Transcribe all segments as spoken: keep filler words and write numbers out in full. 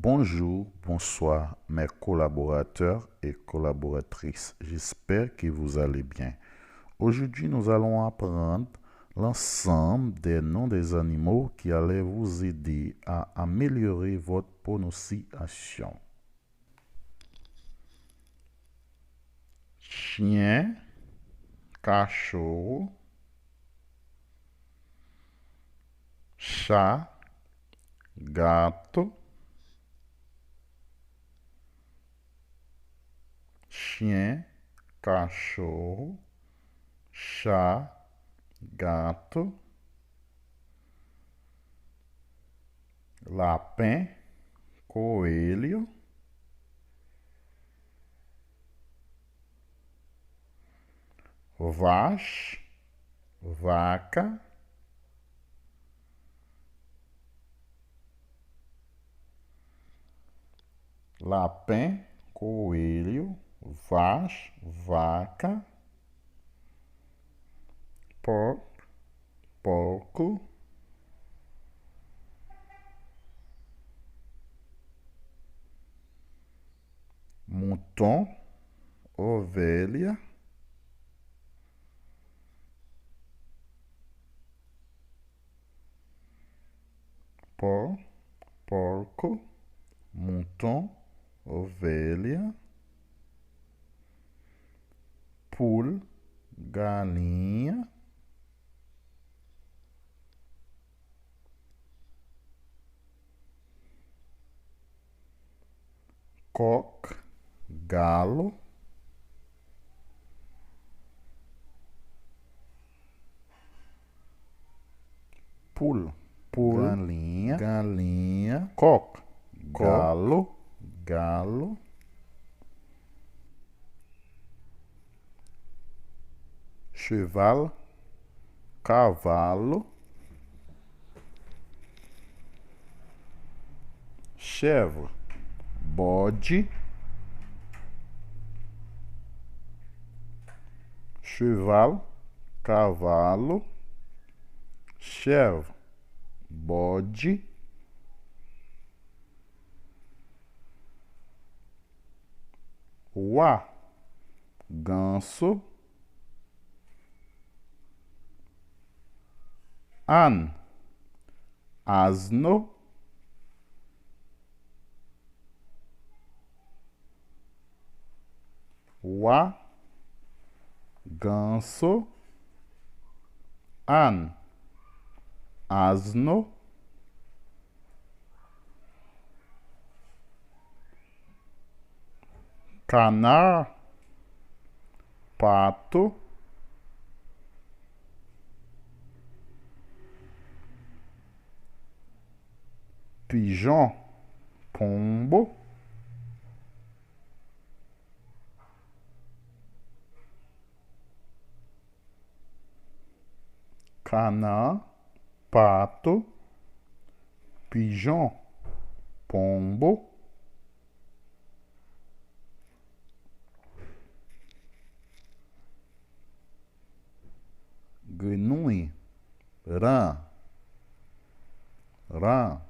Bonjour, bonsoir, mes collaborateurs et collaboratrices. J'espère que vous allez bien. Aujourd'hui, nous allons apprendre l'ensemble des noms des animaux qui allaient vous aider à améliorer votre prononciation. Chyen, kachou, cha, gato, chyen, kachou, cha, gato, lapen, koelyo, vach, vaka, lapen, koelyo, vach, vaka, pòk, pòko, mouton, ovelha, pò, pòko, mouton, ovelha, poul, galinha, kòk, galo, poul, poul, galinha, galinha, kòk, kòk, galo, galo, cheval, cavalo, chèvre, bode, cheval, cavalo, chèvre, bode, wa, ganso, àn, asno, wa, ganso, àn, asno, canard, pato, pigeon, pombo, canard, pato, pigeon, pombo, grenouille, ran, ran,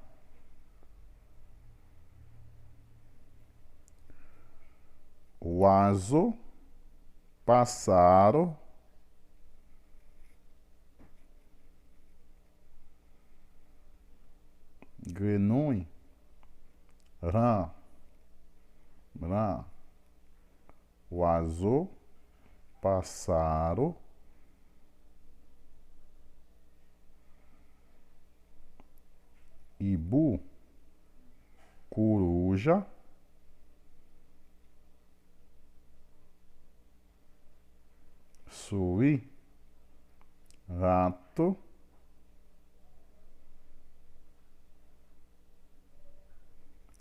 oiseau, pássaro, grenouille, ran, ran, oiseau, pássaro, hibou, coruja, souris, rato,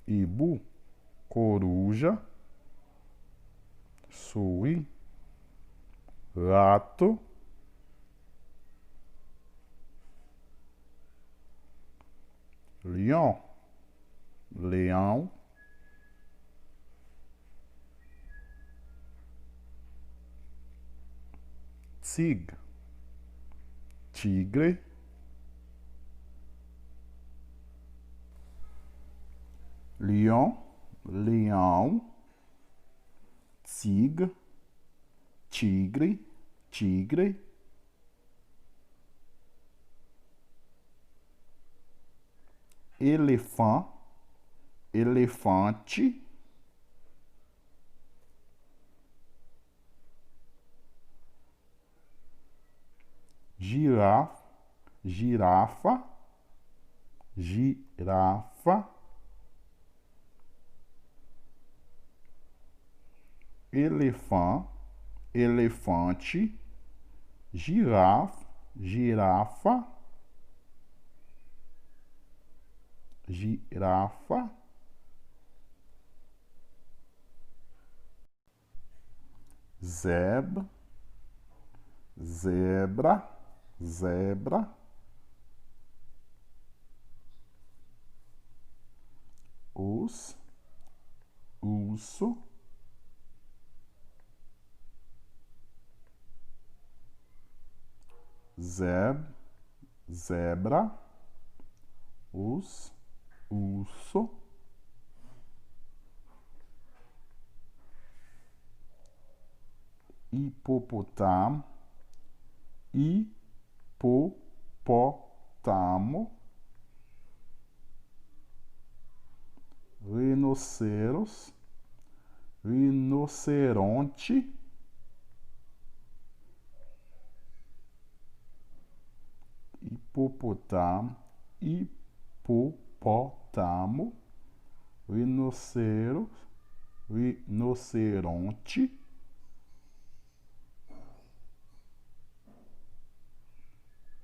hibou, coruja, souris, rato, lion, leão, tigre, tigre, Lion, leão. Tigre, tigre, tigre. Elefan, elefante. Giraf, girafa, girafa. Elefan, elefante. Giraf, girafa, girafa. Zèb, zebra, zebra. Ous, urso. Zèb, zebra, ous, urso. Hipopotamo, hipopótamo. Rinoceros, rinoceronte. Hipopotamo, hipopótamo. Rinoceros, rinoceronte.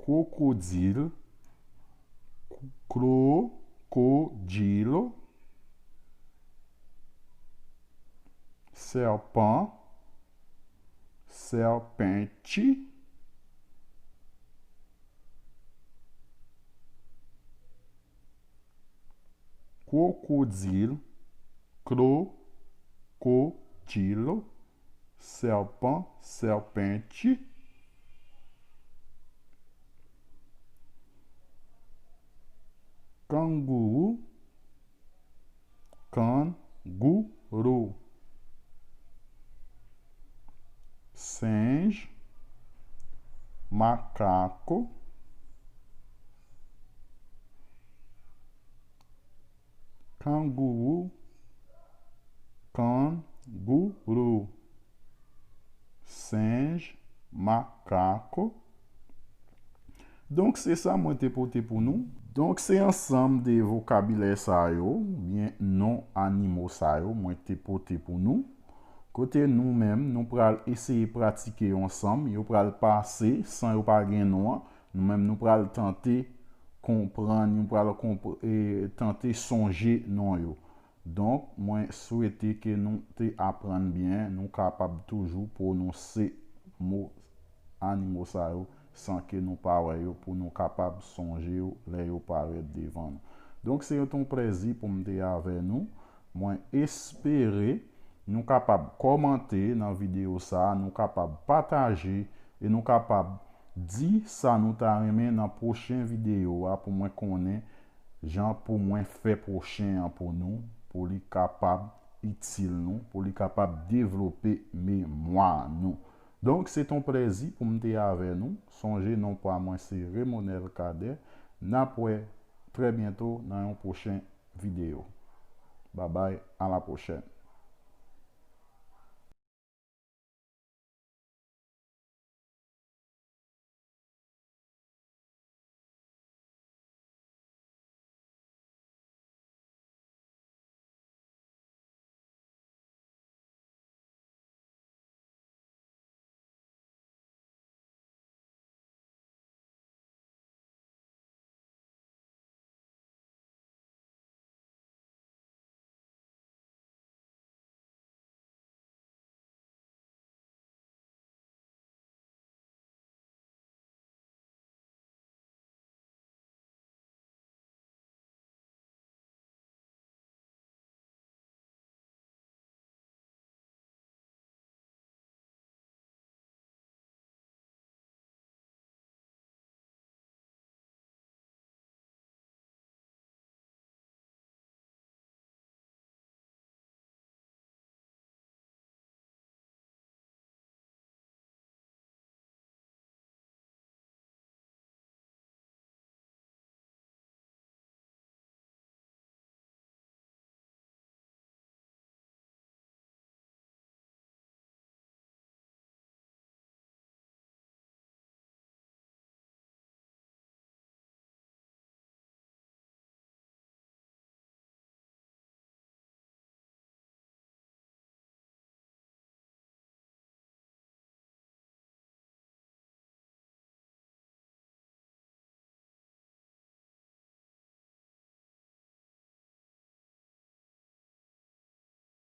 Krokodil, crocodilo. Serpent, serpente. Krokodil, crocodilo. Serpent, serpente. Kangourou, canguru. Singe, macaco. Kangourou, canguru. Singe, macaco. Donk, se sa mwen te pote pou nou. Donk, se ansanm de vokabilè sa yo, oubyen non animo sa yo, mwen te pote pou nou. Kote nou menm, nou pral eseye pratike yo ansanm, yo pral pase san yo pa gen non an. Nou menm, nou pral tante konprann, nou pral konp-, e, tante sonje non yo. Donk, mwen swete ke nou te aprann byen, nou kapab toujou pwononse mo, animo sa yo, san ke nou pa wè yo, pou nou kapab sonje yo lè yo parèt devan nou. Donk, se yon plezi pou m te avè nou. Mwen espere nou kapab kòmante nan videyo sa a, nou kapab pataje e nou kapab di sa nou ta renmen nan pwochen videyo a pou mwen konnen jan pou mwen fè pwochen an pou nou, pou li kapab itil nou, pou li kapab devlope memwa nou. Donk, se t on plezi pou m te avè nou. Sonje, non pa mwen se Remonel Cadet. N ap wè trè byento nan yon pwochen videyo. Babay, a la pwochèn.